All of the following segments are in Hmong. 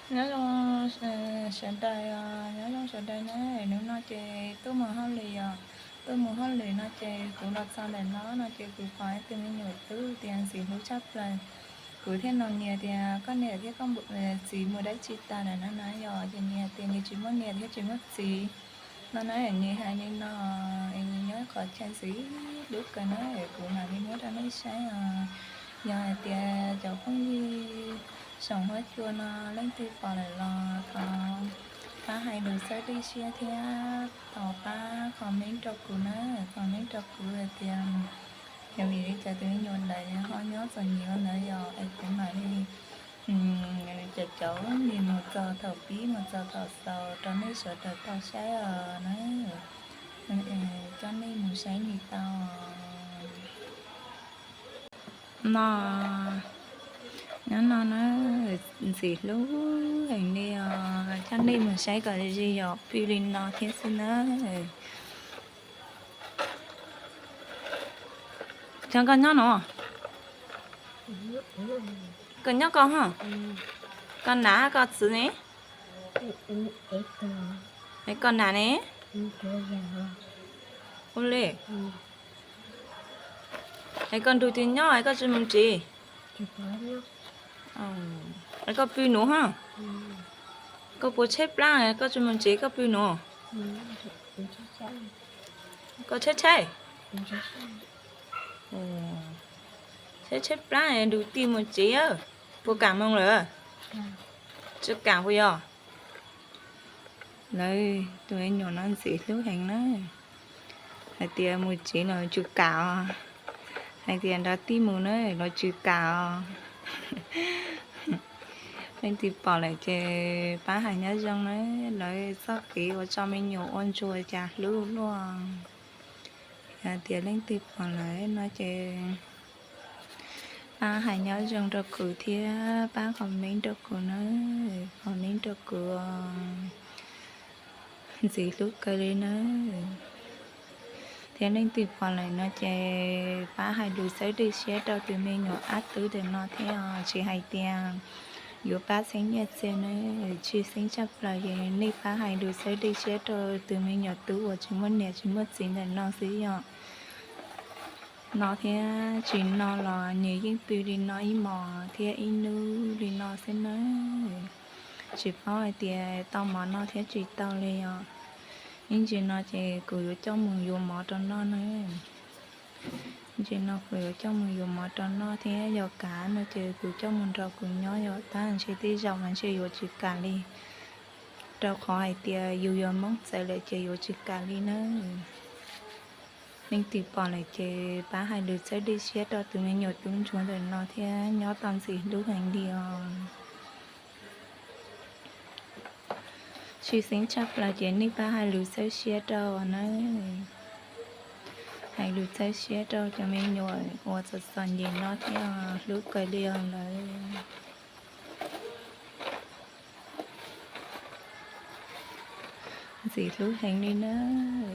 Nyob zoo sawv daws, nyob zoo sawv daws na. Hnub no ces tuaj mus hauj lwm os, tuaj mus hauj lwm no ces kuv los txog ntawm no no ces kuv pom ib tug me nyuam tub tias ntxim hlub tshaj plaws. Kuv thiaj nug nws tias koj niam thiab koj txiv mus dab tsi tas lawm no na yom, ces nws tias nws tsis muaj niam thiab tsis muaj txiv no na. Nws hais li no, nws nyob qhov chaw ntxim hlub kawg na, kuv mam li muab rau nej saib os. Yog hais tias cov phooj ywg saum huab cua no leej twg pom lawm los thov pab hais lus txhawb dej siab thiab thov pab comment rau kuv na, comment rau kuv hais tias yog vim li cas tus me nyuam ntawd ho nyob txom nyem ua ntawd yom, es kuv mam li cov cov mus txog thaum pib mus txog thaum xaus rau nej sawv daws tau saib os na, coj nej mus saib nws tau. No, nyob no na, ntxim hlub heev li os, coj nej mus saib kom ze zog pw li no thiab xwb na. Cov koj nyob no, koj nyob koj ho, koj nam koj txiv ne? Es koj nam ne? Ua li, es koj nrug twg nyob es koj tsis mus tsev? Es koj pw nuv ho, koj puas tshaib plab koj tsis mus tsev koj pw nuv? Koj tshaib tshaib, tshaib tshaib plab nrug tij mus tsev. Puas kam moog lawm? Tsis kam puas yog? Lawv tus me nyuam no ntxim hlub heev na, hais tias mus tsev los tsis kam os, hais tias nrog tij mus na los tsis kam os. Leej twg pom lawm ces pab hais nyob zoo na, lawv txoj kev uas tso me nyuam ua ntsuag cas hlub luaj. Yog tias leej twg pom lawm no ces pab hais nyob zoo rau kuv thiab pab comment rau kuv na, comment rau kuv os. Ntxim hlub kawg li na. Thiab leej twg pom lawm no ces pab hais lus txhawb dej siab rau tus me nyuam ab tub ntawm no thiab os, tsis hais tias yuav pab txheeb nyiaj txiag na, tshwj xeeb tshaj plaws ces nej pab hais lus txhawb dej siab rau tus me nyuam tub uas tsis muaj niam tsis muaj txiv ntawm no xwb yom. No thiab tsis no los nws yeej pw li no ib hmos thiab ib hnub li no xwb na. Tsis paub hais tias tau mov noj thiab tsis tau li os. Ib ntsis no ces kuv yuav coj mus yuav mov rau noj na. Ntsis no kuv yuav coj mus yuav mov rau noj thiab yog kav no ces kuv coj mus nrog kuv nyob yom, tab ntshe tej zaum mas ntshe yuav tsis kam li, rau qhov hais tias yus yog Hmoob txawv lawm ces yuav tsis kam li na. Leej twg pom lawm ces pab hais lus txhawb dej siab rau tus me nyuam tub ntsuag ntawm no thiab nyob tau ntxim hlub heev li os. Tshwj xeeb tshaj plaws ces nej pab hais lus txhawb siab rau na. Hais lus txhawb siab rau cov me nyuam uas txom txom nyem no thiab hlub kawg li os lawv. Ntxim hlub heev li na,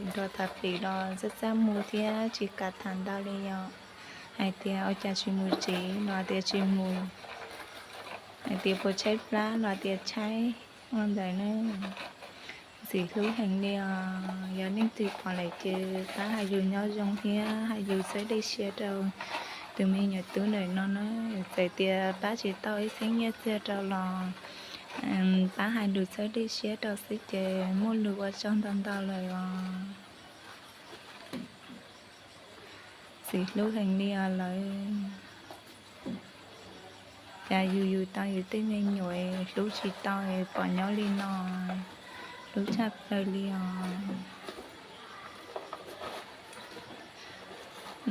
nrog tham pem los txaj txaj muag thiab tsis kam tham ntau li yom. Hais tias ua cas tsis mus tsev los tias tsis mus, hais tias puas tshaib plab los tias tshaib, ua ntawd na. Ntxim hlub heev li os, yog leej twg pom lawm ces pab hais lus nyob zoo thiab hais lus txhawb dej siab rau tus me nyuam tub ntawm no na. Txawm tias pab tsis tau ib txheeb nyiaj txiag rau los pab hais lus txhawb dej siab rau xwb ces muaj lus ua tsaug ntau ntau lawm os. Ntxim hlub heev li os lawv. Cas yus yug tau yus tej me nyuam hlub tsis tau pom nyob li no, hlub tshaj plaws li os.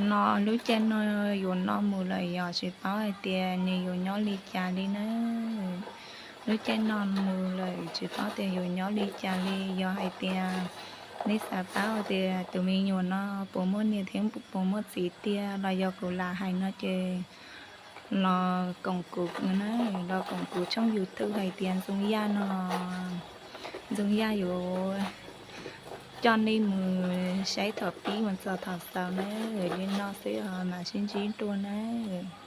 No lub caij no yuav no mus lawm yog tsis paub hais tias nws yuav nyob li cas li na. Lub caij no mus lawm tsis paub tias yuav nyob li cas li. Yog hais tias nej xav paub tias tus me nyuam no puas muaj niam thiab puas muaj txiv tiag los yog kuv lam hais no ces los koom kuv, los koom kuv tshooj YouTube hais tias Ntxoov Yaj no, Ntxoov Yaj yuav coj nej mus saib thaum pib mus txog thaum xaus na. Li no xwb os, mam sib ntsib dua nawb.